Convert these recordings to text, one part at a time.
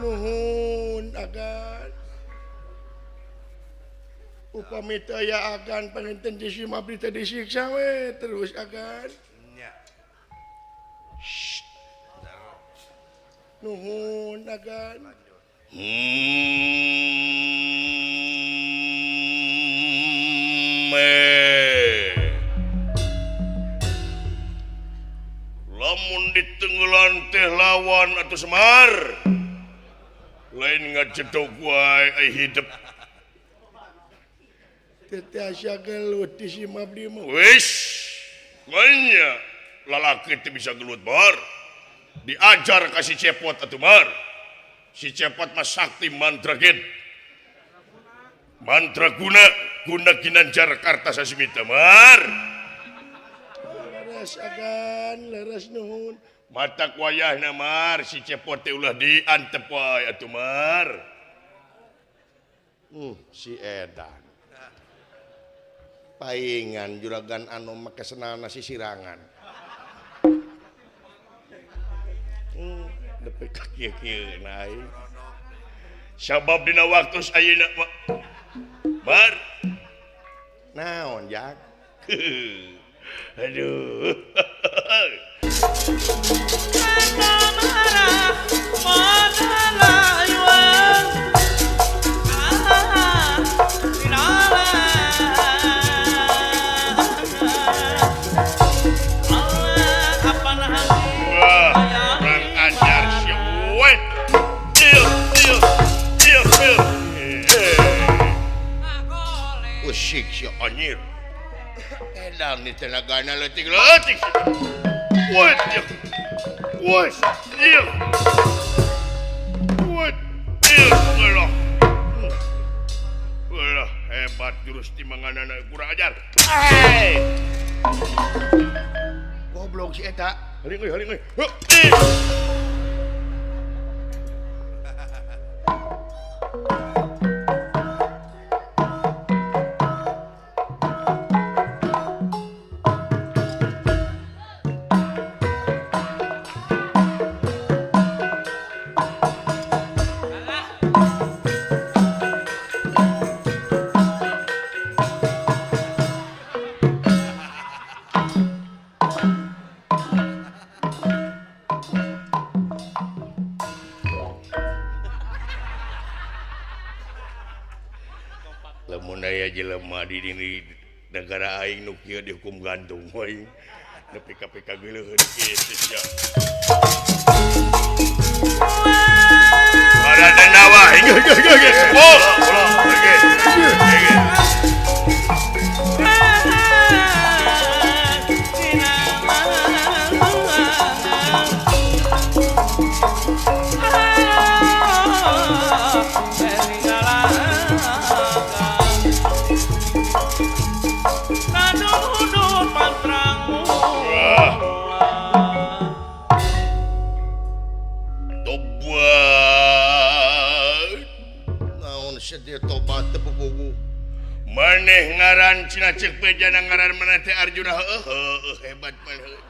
Nuhun agan. Upami teu aya agan panginten di si mabdi teh disiksa we terus agan. Nya. Nuhun agan. Lamun ditenggelan teh lawan atau Semar lain ngajedog wae ai hidup. Teu asa gelut di si mabdi mah. Wis manya lalaki teh bisa gelut bar. Diajar ka si Cepot atuh Mar. Si Cepot mah sakti mandragen. Mandraguna guna ginanjar Kartasasmita Mar. Leres agan, leres nuhun. Matak wayahna Mar, si Cepot teh ulah diantep wae atuh Mar. Si edan. Paingan juragan anu make senalna sisirangan. Nepi ka kieu-kieu aing. Sabab dina waktu ayeuna Mar. Naon jak? Aduh. Wah, kurang ajar si Wet. Ieu, ieu, ieu, ieu. Usik si anjir. Edan di tenagana leutik-leutik. Wet, ieu. Wes, ieu. Wet, ieu, ulah. Ulah, hebat jurus timanganana kurang ajar. Hey! Goblok si eta. Haling euy, haling euy. Lamun aya jelema di diri negara aing nu kieu dihukum gantung we. Nepi ka PK geuleuheun kitu sia. Para denawa geus geus geus geus. Oh, ulah, geus. Geus. Maneh ngaran Cina cek bejana ngaran maneh teh Arjuna heuh hebat maneh.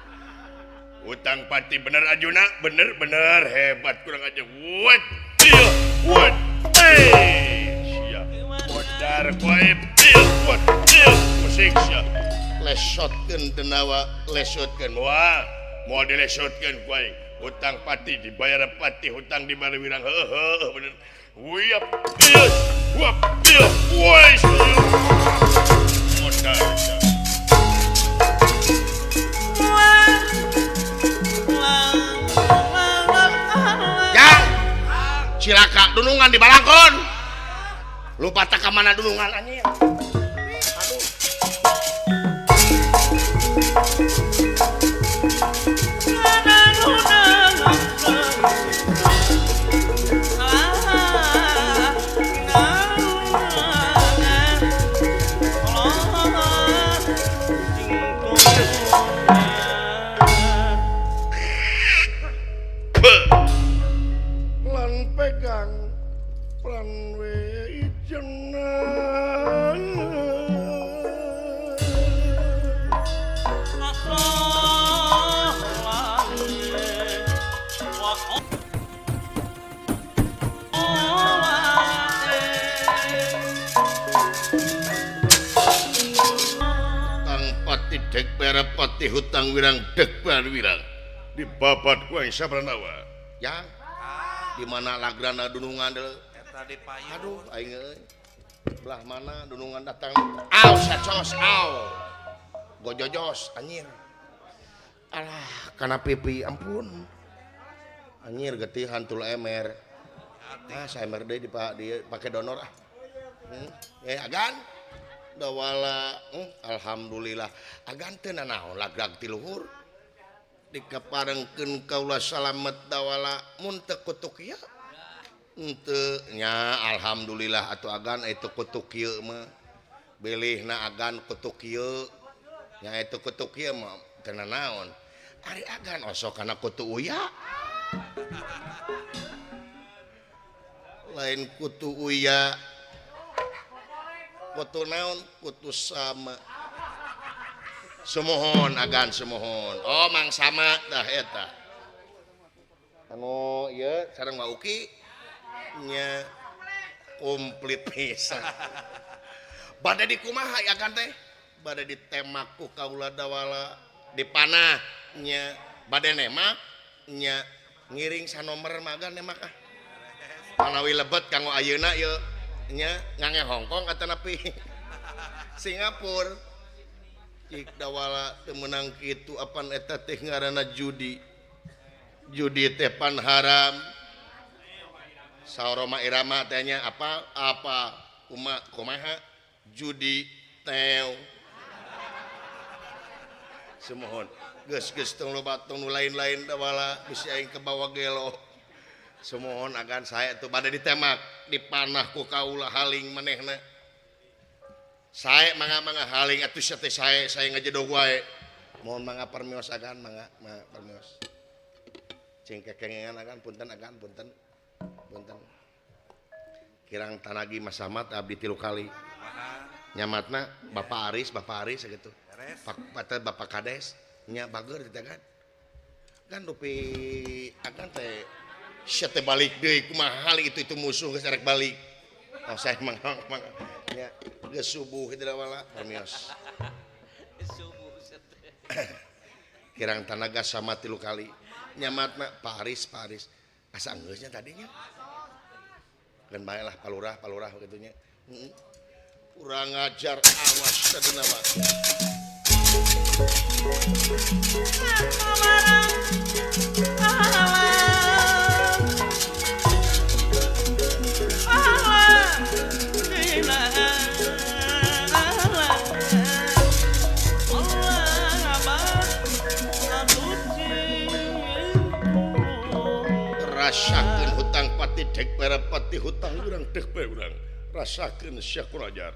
Utang pati bener Arjuna, bener bener hebat kurang aja. Wat ieu wat sia. Modar koe ieu wat ieu musik sia. Lesotkeun denawa, lesotkeun. Wah, moal dilesotkeun ku aing. Utang pati dibayar pati, hutang dibayar wirang heuh bener. Wiap ieu wap ieu wes. Modar. Jang. Cilaka dunungan di balangkon. Lupa tak ka mana dunungan anjing. Aduh. Lan pegang pelan we ijenan. Perapati hutang wirang dek wirang dibabat ku aing Sapranawa. Yang di mana lagrana dunungan deuleu? Eta di payun. Aduh aing euy. Belah mana dunungan datang? Aw sacos aw. Gojojos anjir. Alah kana pipi ampun. Anjir getihan tul emer. Ah saemer deui dipake donor ah. Agan dawala alhamdulillah agan teu nanaon lagrag ti luhur dikaparengkeun kaula salamet dawala mun teu kutuk ieu henteu nya alhamdulillah atuh agan eta kutuk ieu mah bilihna agan kutuk ieu nya eta kutuk ieu mah teu nanaon ari agan osok kana kutu uya lain kutu uya kutu naon kutu sama semohon agan semohon oh mang sama dah eta anu ieu sareng Wa Uki nya komplit pisan bade di kumaha agan teh bade ditemak ku kaula dawala dipanah nya bade nemak nya ngiring sanomer mah agan nemak ah manawi lebet kanggo ayeuna ieu nya ngange Hongkong atanapi Singapura cik dawala teu meunang kitu apan eta teh ngaranna judi judi teh pan haram saur Roma Irama teh nya apa apa kumaha judi teu semohon geus-geus tong loba tong nu lain-lain dawala bisi aing kebawa gelo semohon agan saya tuh bade ditemak dipanah ku kaula haling manehna sae mangga-mangga haling atuh sia teh sae sae ngajedog wae mohon mangga permios agan mangga permios cing kekengengan agan punten agan punten punten kirang tanagi Mas Samad abdi 3 kali nyamatna Bapak Aris gitu Pak Bapak Kades nya bager gitu kan kan rupi agan teh sia teh balik deui kumaha hal itu musuh geus arek balik oh saya mangga nya geus subuh kitu wala permios subuh kirang tanaga sama 3 kali nyamatna Pak Aris asa geusnya tadinya kan bae lah palurah kitu nya kurang ajar awas tadina mah rasakeun hutang pati dek perapati hutang urang dek bae urang rasakeun sia kurang ajar.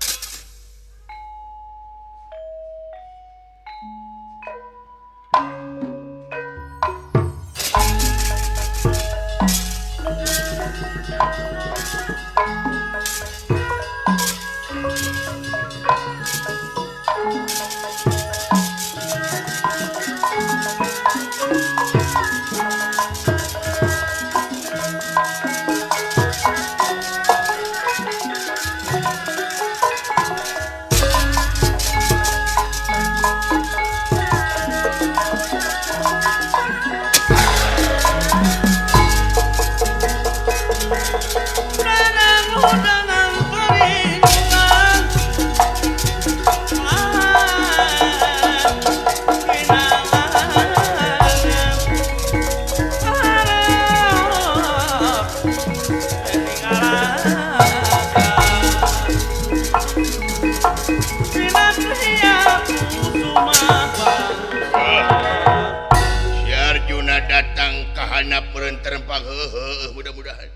Mudah-mudahan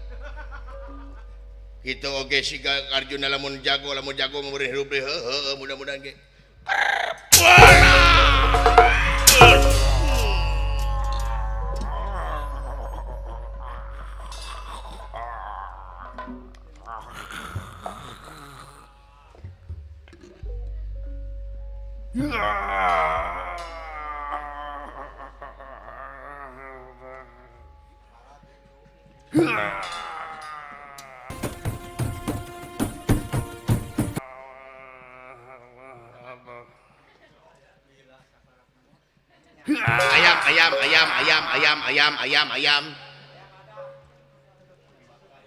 gitu oge siga Arjuna lamun jago memberi hirup heuh mudah-mudahan ge Ayam ayam ayam ayam ayam ayam ayam ayam.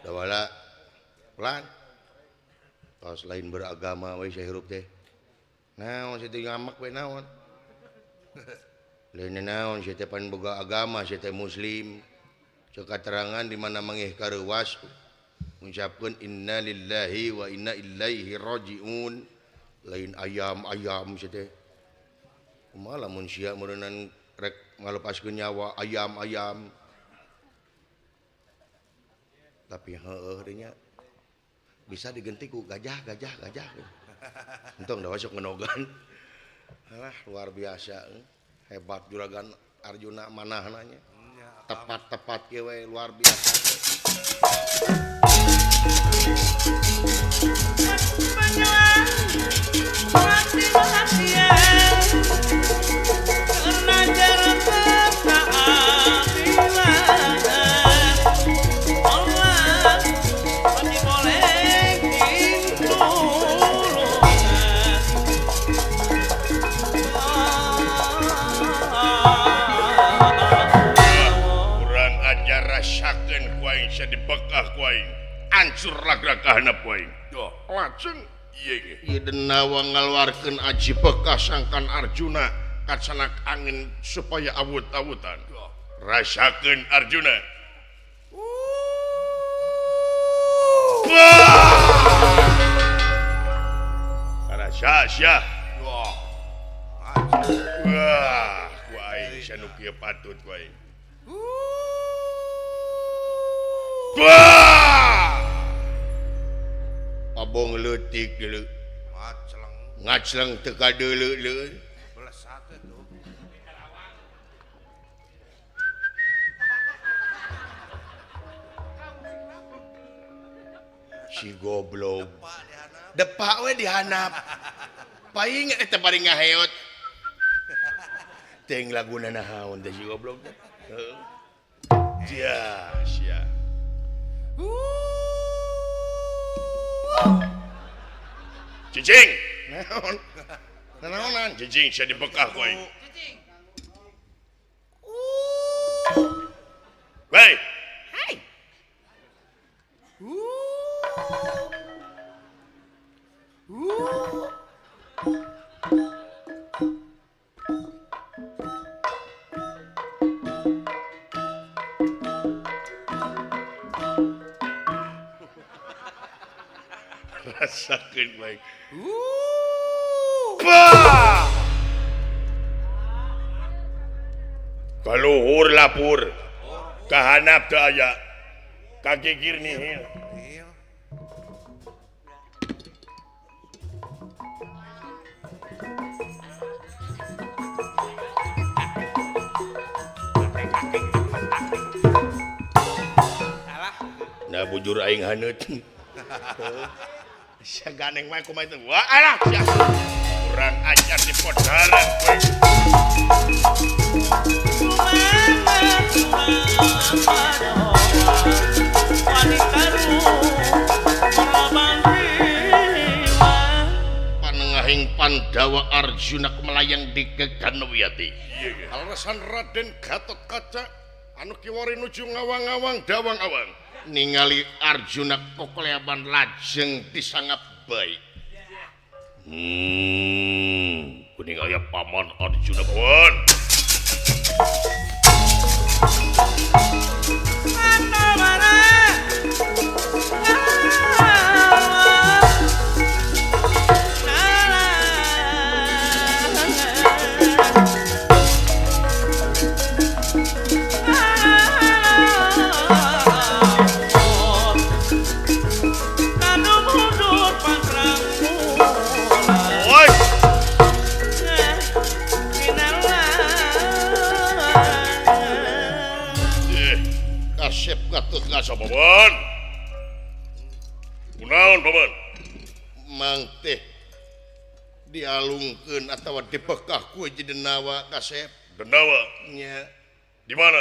Dawala pelan. Tos lain beragama we sia hirup teh. Naon sia teh ngamak we naon. Lain naon sia teh pan boga agama sia teh muslim. Cek katerangan di mana mangih kareuwas ngucapkeun inna lillahi wa inna ilaihi rajiun. Lain ayam-ayam sia teh. Kumaha lamun sia meureunan rek ngalepaskeun nyawa ayam-ayam. Tapi heueuh deui nya. Bisa digenti ku gajah gajah gajah. Untung dah masuk ngenogan. Alah luar biasa. Hebat juragan Arjuna manahna nya. Tepat-tepat kieu we luar biasa. Dibekah ku aing ancur ragragahna ku aing lajeng ieu ge denawa ngaluarkeun aji bekah sangkan Arjuna kacanak angin supaya awut-awutan rasakeun Arjuna. Rasa sia wah ku aing sia nu kieu patut ku aing. Wah! Abong leutik deuleu. Ngacleng. Ngacleng teu kadeuleu-leu. Belesat tuh. Si goblok. Depak we dihanap. Paing eta bari ngaheot. Teuing laguna naon teh si goblok teh. Heeh. Sia sia. Cicing. Naon? Naonan? Cicing sia dibekah ku aing. Cicing. Wei. Hai. Rasakeun baik. Bah! Kaluhur lapur. Kahanap teu aya. Kagigir nihil. Nah bujur aing haneut. Sia ganeng mah kumaha itu. Wah alah sia. Kurang ajar di podaran kowe. Panengahing Pandawa Arjuna melayang di Geganawiyati. Alasan Raden Gatotkaca anu kiwari nuju ngawang-awang dawang-awang. Ningali Arjuna kokoleaban lajeng disangap baik. Kuning aya paman Arjuna paman. Paman. Kunaon paman? Mang teh dialungkeun atawa dibekah ku Denawa kasep. Denawa? Nya. Di mana?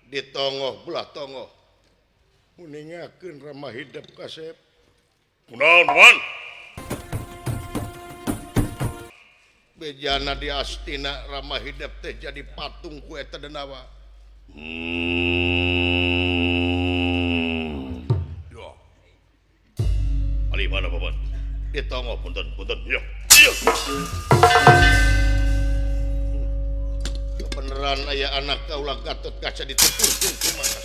Di tongoh belah tongoh. Muningakeun ramah hidup kasep. Kunaon paman? Bejana di Astina Rama hidep teh jadi patung ku eta denawa. Ya. Ali mana bapak? Ditonggo punten punten. Ya. Ya. Beneran aya anak kaula Gatot Kaca ditepurkeun kumaha.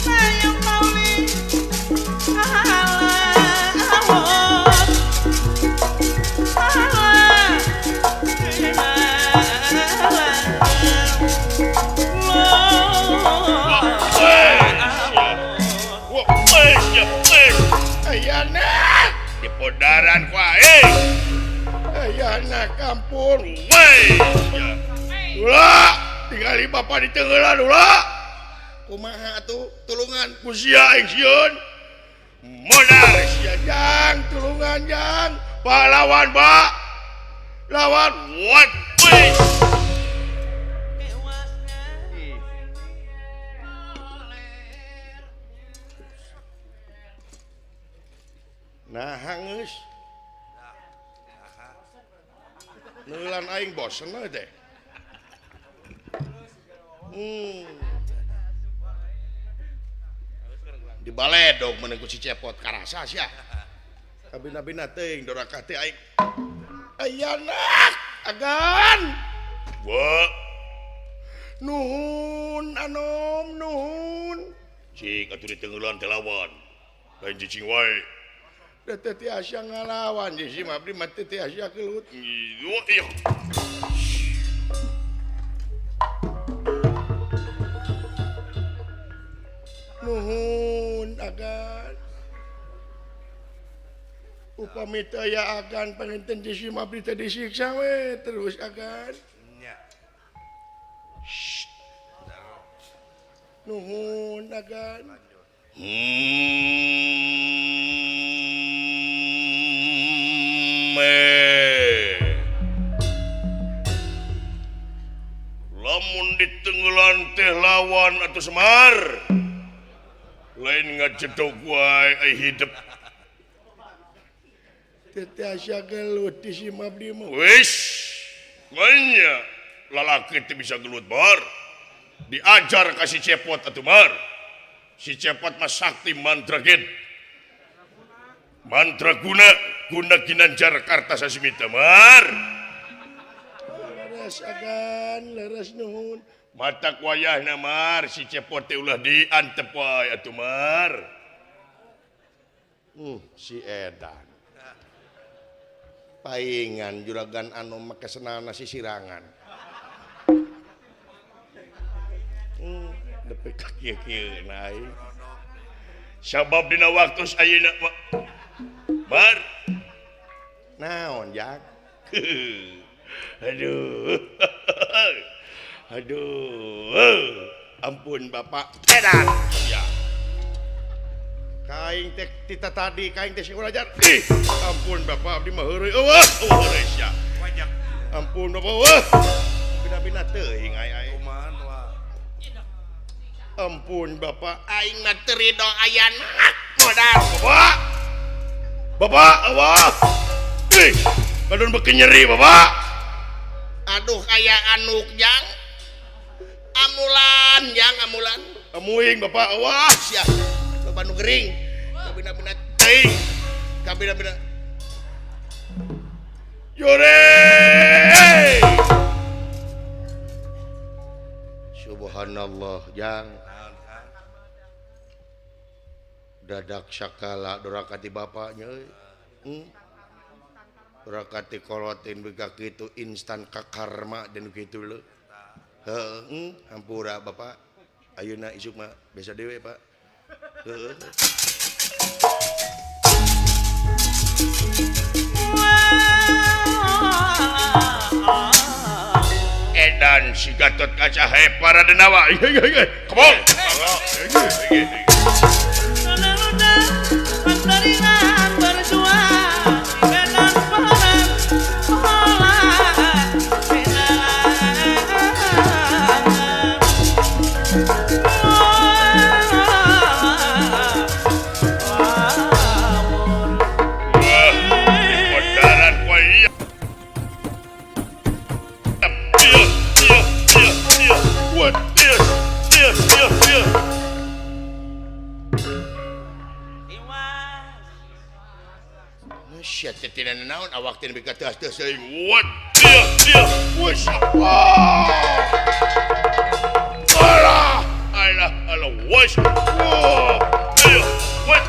Sayang pauli Ayana di podaran ku aing. Ayana kampun. Weh. Ulah, tingali bapa ditenggelan ulah. Kumaha atuh tulungan ku sia aing sieun. Modal sia jang, tulungan jang. Pahlawan, Pak. Lawan what? Weh. Nah, geus. Neulan aing bosen we teh. Di baledog meneng ku si Cepot karasa sia. Kabina-bina teuing doraka teh aing. Ayana, agan. Wa. Nuhun anom nuhun. Cik atuh ditengeulan teh lawan. Lain cicing wae. Teh tiasa ngalawan jeung si abdi mah teh tiasa gelut. Iya. Nuhun agan. Upami teu aya agan panginten jeung si abdi teh disiksa we terus agan. Nya. Nuhun agan. Lamun ditenggelan teh lawan atau Semar lain ngajedog wae ai hidep teh tiasa gelut di si abdi mah. Wis manya lalaki teh bisa gelut bar diajar ka si Cepot atuh Mar. Si Cepot mah sakti mandragen mandraguna guna ginanjar Kartasasmita Mar. Leres agan, leres nuhun. Matak wayahna Mar si Cepot teh ulah diantep wae atuh Mar. Si edan. Paingan juragan anu make senana sisirangan. Nepi ka kieu-kieu aing. Sabab dina waktu ayeuna Mar. Naon jak? Aduh. Aduh. Ampun Bapak. Edan. Ya. Kaing teh tita tadi kaing teh sing ajar. Ih, ampun Bapak abdi mah heureuy. Eueuh, heureuy sia. Wajak. Ampun Bapak eueuh. Bina-bina teuing ai-ai. Kumaha wa? Ampun Bapak, aing mah teu rido ayana. Modal. Bapak. Bapak, Allah. Ih, kadon beuki nyeri Bapak. Aduh aya anuk jang. Amulan jang amulan. Amuing Bapak, Allah. Sia. Loba nu gering. Kabina-bina teuing. Kabina-bina. Jore. Subhanallah jang. Dadak sakala doraka ti bapaknya euy. Doraka ti kolotin bega kitu instan kakarma dan kitu leuh. Heuh, hampura bapak. Ayeuna isuk mah biasa dewe Pak. Heuh. Edan si Gatot Kaca he para denawa. Come on. Sia teh tina naon awak teh nepi ka teuas-teuas teuing. Wat dia dia. Wes. Alah, alah, alah, wes. Wah. Dia. Wat.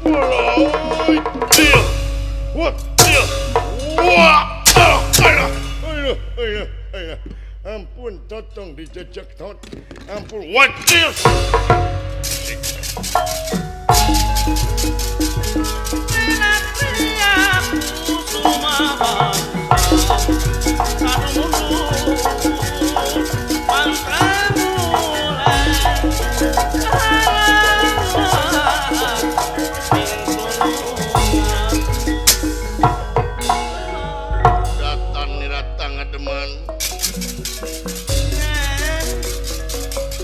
Wah. Dia. Wat. Dia. Wah. Alah, alah. Alah, alah, alah. Ampun totong dijejek tot. Ampun. Wat. Dia. Datan niratang ademan.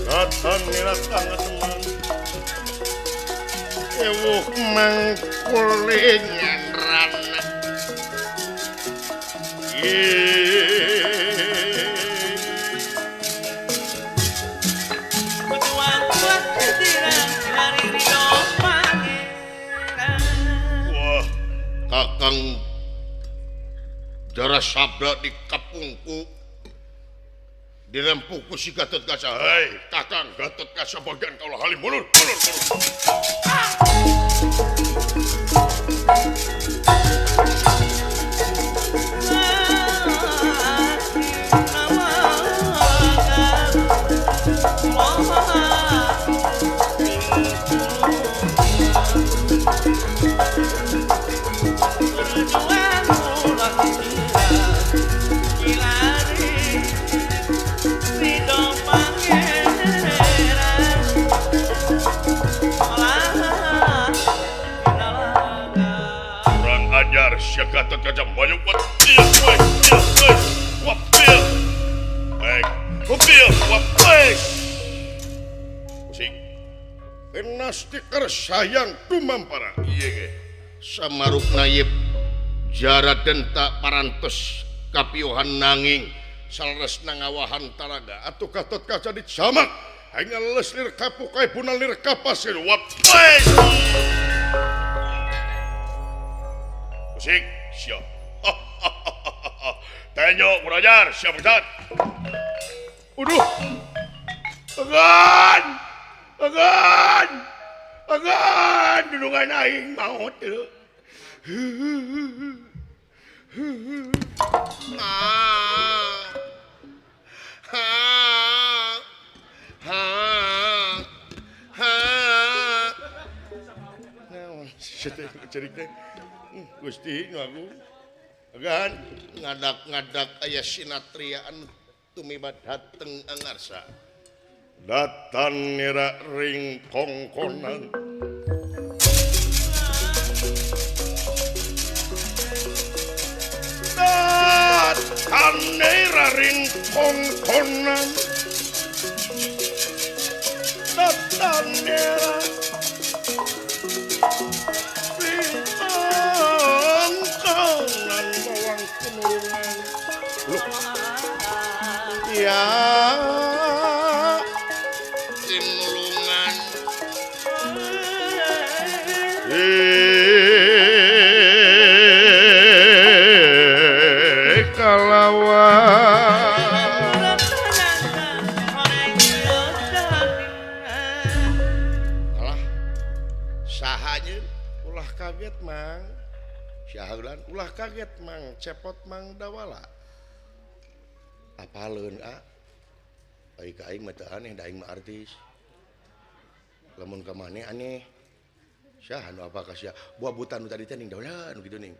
Datan niratang ademan. Ewuh mangkulingan rana. Wah, Kakang Jara Sabda di kapungku dirempuku si Gatot Kaca. Hei, Kakang Gatot Kaca bagian kaulah halim mundur, mundur, mundur. Kurang ajar sia Gatot Kaca banyak buat dia, dia, wap dia. Baik, dia, wap baik. Pusing. Enastiker sayang tumampara. Iya ge. Samarupna ye jara denta parantos kapiohan nanging saleresna ngawahan taraga atuh Gatot Kaca dicamak hingga leles lir kapuk kae punal lir kapasir wap baik. Pusing, siap. Tenyo kurang ajar, siap Ustaz. Uduh. Agan. Agan. Agan, dulungan aing maot teu. Ah. Ha. Ha. Ha. Naon sia teh cerik teh? Gusti nu aku. Agan ngadak-ngadak aya sinatria anu tumiba dateng angarsa. Datan nira ring kongkonan. Datan nira ring kongkonan. Datan nira ring kongkonan bawang kunungan. Loh. Ya timulungan. Kalawan alah sahanya ulah kaget mang syahulan ulah kaget mang cepot mang dawala apaleun a ai ka aing mah teu aneh da aing mah artis lamun ka maneh aneh saha nu apa ka sia buah buta nu tadi teh ning daulan nu kitu ning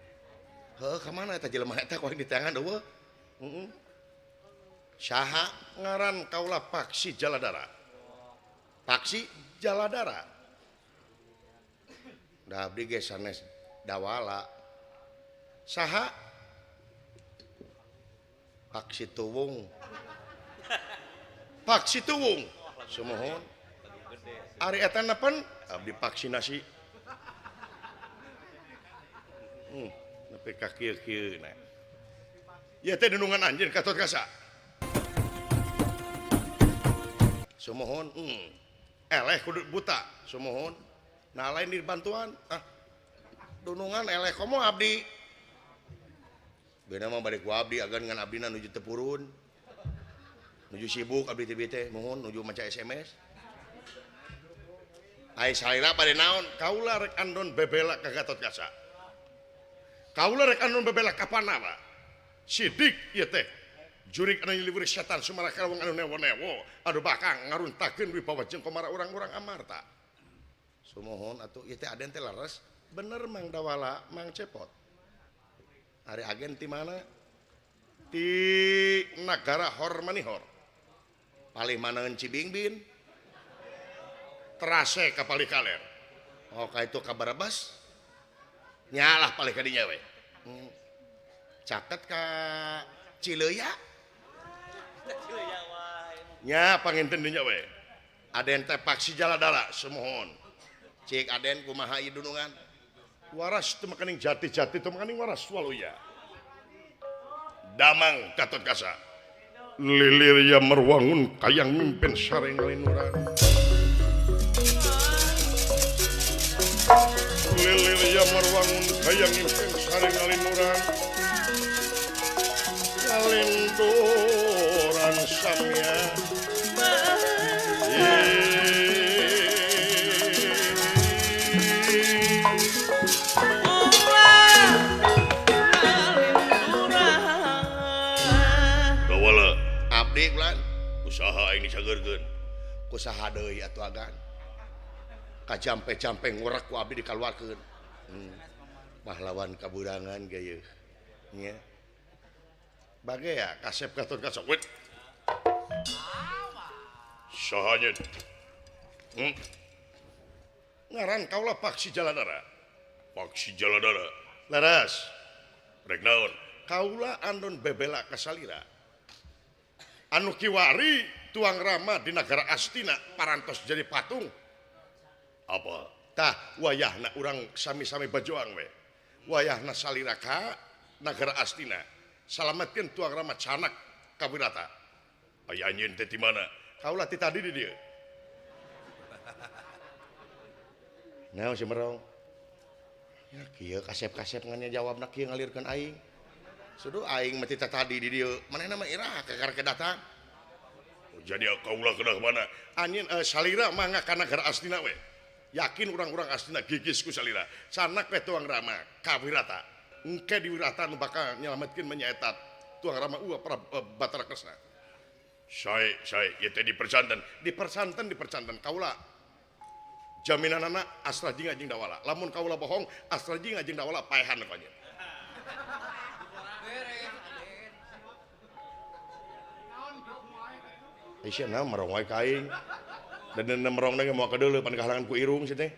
heuh ka mana eta jelema eta ku aing diteangan eueuh heeh saha ngaran kaula Paksi Jaladara. Paksi Jaladara da abdi ge sanes dawala saha Paksi Tuwung. Paksi Tuwung sumuhun ari eta nepen abdi vaksinasi nepi ka kieu-kieu na ieu teh dunungan anjeun Gatot Kaca sumuhun eleh kudu buta sumuhun nah lain dibantuan ah dunungan eleh komo abdi Beuna mah bade ku abdi agan ngan abdina nuju teu purun. Nuju sibuk abdi teh mohon nuju maca SMS. Ai salira bade naon? Kaula rek andon bebela ka Gatotkaca. Kaula rek andon bebela ka Pandawa. Sidik ieu teh. Jurik anu nyiliwir setan sumaraka wong anu newo-newo anu bakal ngaruntakeun wibawa jeung komara urang-urang Amarta. Sumohon atuh ieu teh aden teh leres. Bener Mang Dawala, Mang Cepot. Ari agen ti mana? Ti nagara Hormanihor. Palih manaeun Cibingbin. Terase ka palih kaler. Oh ka itu ka Barebas. Nyalah palih ka dinya we. Caket ka Cileya. Nya panginten dinya we. Aden teh paksi Jaladara sumohon. Cik aden kumaha ieu dunungan? Waras teu makaning jati-jati teu makaning waras waluya. Damang Gatotkaca. Lilir ya merwangun kayang mimpin sareng ngalinuran. Lilir ya merwangun kayang mimpin sareng ngalinuran. Ngalinduran samya. Abdi ulan usaha aing disageurkeun. Kusaha deui atuh agan. Kajampe-jampe ngurek ku abdi dikaluarkeun. Pahlawan kaburangan ge yeuh. Nya. Bagea kasep Gatotkaca. Wet. Saha nyeun? Ngaran kaula Paksi Jaladara. Paksi Jaladara. Leres. Rek naon? Kaula andon bebela ka salira. Anu kiwari tuang Rama di nagara Astina parantos jadi patung. Apa? Tah wayahna urang sami-sami bajoang we. Wayahna salira ka nagara Astina. Salametkeun tuang Rama canak ka Wirata. Aya anjeun teh ti mana? Kaula ti tadi di dieu. Naon si merong? Ya kieu kasep-kasep ngan jawabna kieu ngalirkeun aing. Sudu aing mah ti tadi di dieu. Manehna mah iraha kakara datang. Oh, jadi kaula kedah mana? Anjeun salira mah ka nagara Astina we. Yakin urang-urang Astina gigis ku salira. Sanak we tuang Rama ka Wirata. Engke di Wirata nu bakal nyelametkeun menyaeta tuang Rama uwa Batara Kresna. Sae sae ieu teh dipersanten, dipersanten dipersanten kaula. Jaminanana Astra Jingga jeung Dawala. Lamun kaula bohong, Astra Jingga jeung Dawala paehan ku anjeun. Isya na merong wae ka aing. Dan merong ge moal kadeuleu pan kahalangan ku irung si teh.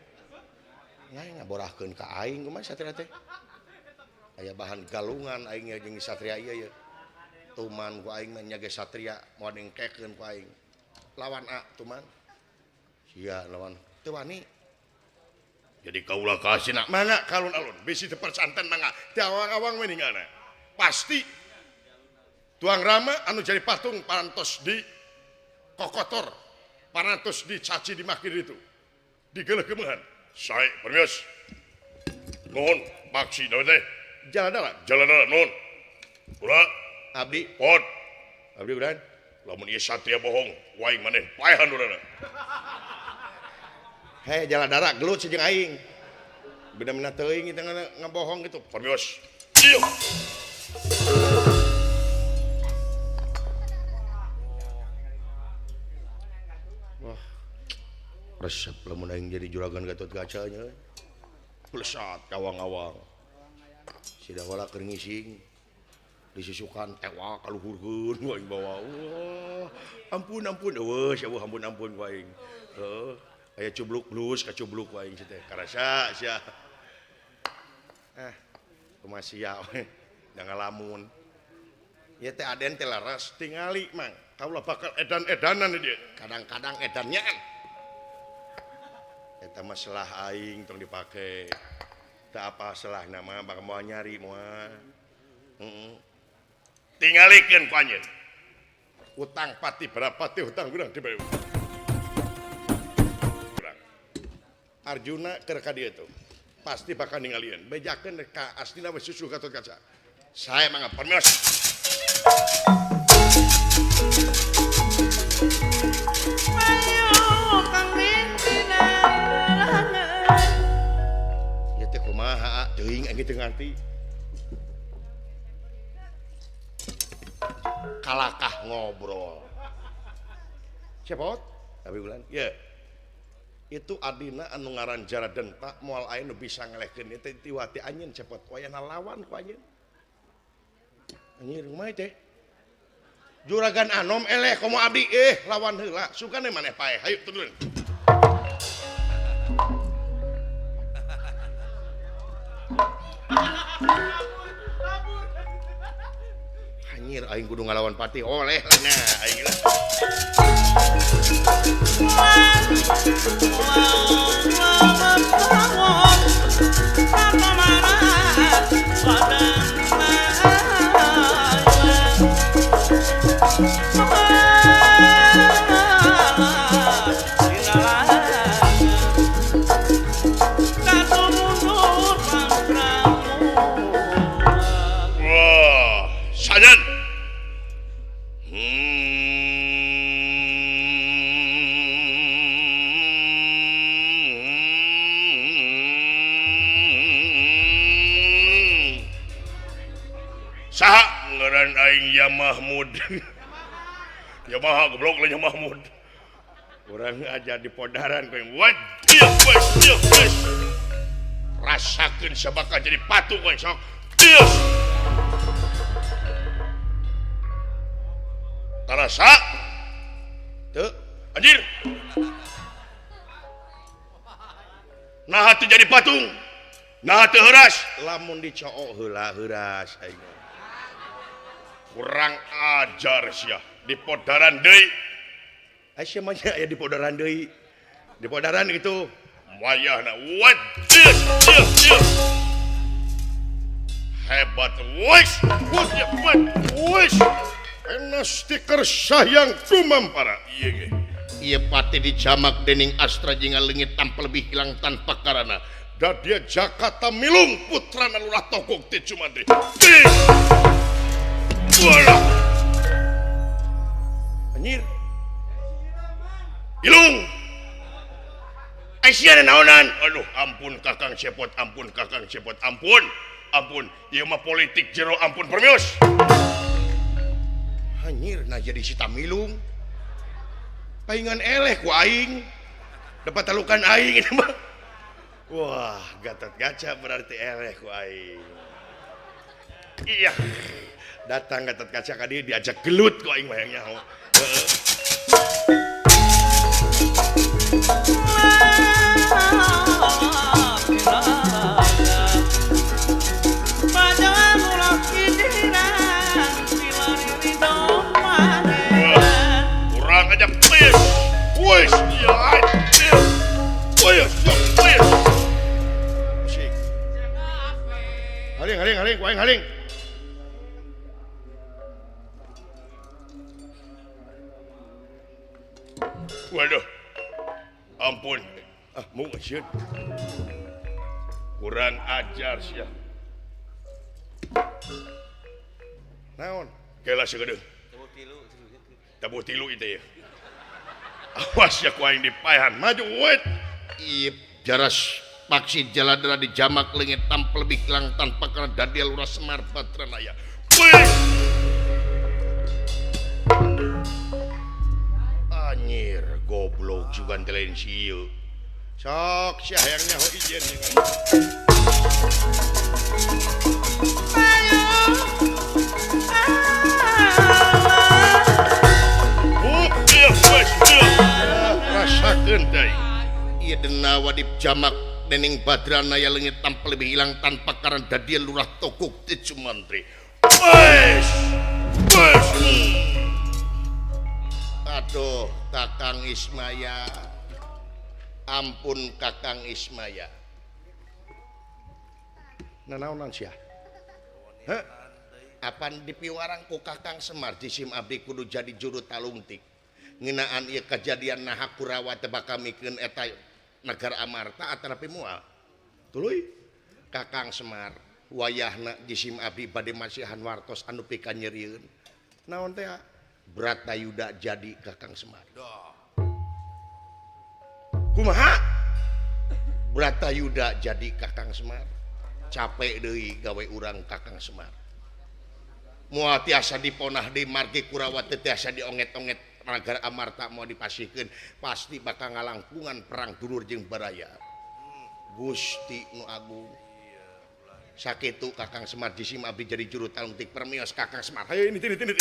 Nya ngaborahkeun ka aing kumaha satria teh. Aya bahan galungan aing jeung satria ieu ye. Tuman ku aing mah nya ge satria moal dengkekeun ku aing. Lawan a tuman. Sia lawan teu wani. Jadi kaula ka Astina mangga ka alun-alun bisi teu persanten mangga. Teu awang-awang we ninggalna. Pasti tuang Rama anu jadi patung parantos di kokotor parantos dicaci dimaki itu digeuleuh-geumeuhan. Sae permios. Nuhun paksi naon teh? Jaladara. Jaladara nuhun. Kula abdi pot. Abdi udan. Lamun ieu satria bohong, waing maneh paehan urangna. Hei Jaladara gelut si jeung aing. Beda-beda teuing kita ngebohong gitu. Permios. Ieu. Wah. Resep lamun aing jadi juragan Gatotkaca nya. Plesat kawang-awang. Si Dawala keur ngising. Disusukan tewak kaluhurkeun ku aing bawa. Wah, ampun ampun eueuh sia ampun ampun ku aing. Heuh, aya cubluk blus kacubluk ku aing teh. Karasa sia. Kumaha sia we da ngalamun. Ieu teh aden teh laras tingali Mang. Kaula bakal edan-edanan di dieu. Kadang-kadang edannya. Eta mah selah aing tong dipake. Teu apa selahna mah bakal moal nyari moal. Heeh. Tingalikeun ku anjeun. Utang pati berapa teh utang urang dibere. Arjuna keur ka dieu tuh. Pasti bakal ningalieun. Bejakeun ka Astina we susu Gatotkaca. Saya mangga permios. Ya teh kumaha teuing aing teu ngarti. Kalakah ngobrol. Cepot tapi bulan. Ya. Itu adina anu ngaran Jaradenta moal aya nu bisa ngelehkeun ieu teh tiwati anjeun cepot wayahna lawan ku anjeun. Anjir kumaha teh? Juragan Anom eleh komo abdi lawan heula sugane maneh paeh hayu turun. Anjir aing kudu ngalawan patih oleh lah nya aing lah. Wah, sajan. Saha ngaran aing ya Mahmud. Ya maha goblok lah ya Mahmud. Urang aja di podaran kowe. Wajib wajib wajib. Rasakeun sabaka jadi patung kowe sok. Tius. Tarasa. Teu anjir. Nah teu jadi patung. Nah teu heuras. Lamun dicook heula heuras aing. Kurang ajar sia di podaran deui. Aya mah aya di podaran deui. Di podaran gitu. Wayahna wajib. Hebat wis, hebat wis. Enas stiker sayang tumampara. Ieu ge. Ieu pati dijamak dening astra jeung leungit tanpa lebih hilang tanpa karana. Da dia Jakarta milung putrana Lurah Togog ti Cumantri. Walah. Anjir. Ilung. Aisyah naonan. Aduh, ampun Kakang Cepot, ampun Kakang Cepot, ampun. Ampun, ieu mah politik jero ampun permios. Anjir, nah jadi si Tamilung. Paingan eleh ku aing. Dapat talukan aing ini mah. Wah, Gatot Kaca berarti eleh ku aing. Iya. Datang Gatot Kaca ka dieu diajak gelut ku aing mah hayang nyaho. Heeh. Kurang aja please. Wis ya. Wis ya. Musik. Haling haling haling ku aing haling. Waduh. Ampun. Ah, mau sieun. Kurang ajar sia. Naon? Kela sagedeung. Tabuh tilu itu ya. Awas ya ku aing dipaehan. Maju wet. Ieu jaras paksi jaladra dijamak leungit tanpa lebih lang tanpa karena dadi Lurah Semar Badranaya. Wih. Anjir, goblok juga lain sieu. Sok sia hayang nyaho ijen jeung aing. Rasakeun deui. Ieu denawa dijamak dening Badranaya leungit tanpa lebih hilang tanpa karena dadi Lurah Togog ti Cumantri. Wes. Wes. Aduh, Kakang Ismaya. Ampun Kakang Ismaya. Nanaonan sia? Heh? Apan dipiwarang ku Kakang Semar jisim abdi kudu jadi juru talungtik. Ngeunaan ieu kajadian naha Kurawa teh bakal mikeun eta negara Amarta atanapi moal. Tuluy Kakang Semar Wayahna jisim abdi bade masihan wartos anu pikanyerieun. Naon teh? Bratayuda jadi Kakang Semar. Kumaha? Bratayuda jadi Kakang Semar. Capek deui gawe urang Kakang Semar. Moal tiasa diponah deui margi Kurawa teu tiasa dionget-onget Nagara Amarta moal dipasihkeun pasti bakal ngalangkungan perang dulur jeung baraya. Gusti nu agung. Sakitu Kakang Semar jisim abdi jadi juru talungtik permios Kakang Semar. Hayo ini ini ini.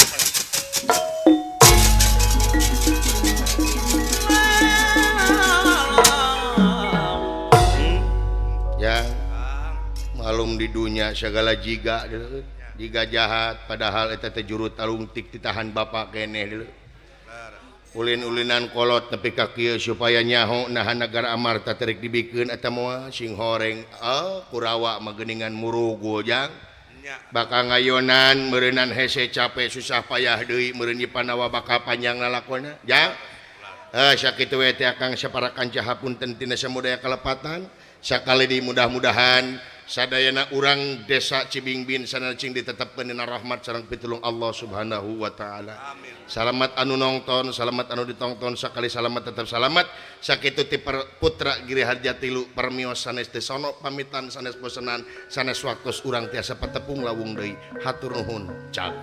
Ya, malum di dunia segala jiga jiga jahat padahal eta teh juru talungtik ditahan bapak keneh deuleu. Ulin-ulinan kolot nepi ka kieu supaya nyaho nahan Nagara Amarta terek dibikeun eta moal sing horeng Kurawa mah geuningan murugu jang bakal ngayonan meureunnan hese capek susah payah deui meureun Pandawa bakal panjang lalakona jang sakitu we teh Akang saparakan hapunten tina samudaya kalepatan sakali di mudah-mudahan sadayana urang desa Cibingbin sana cing ditetapkeun dina rahmat sareng pitulung Allah Subhanahu wa taala. Salamat anu nongton, salamat anu ditongton, sakali salamat tetap salamat. Sakitu ti putra Giri Harja tilu permios sanes teh sono pamitan sanes bosenan sanes waktos urang tiasa patepung lawung deui. Hatur nuhun. Cag.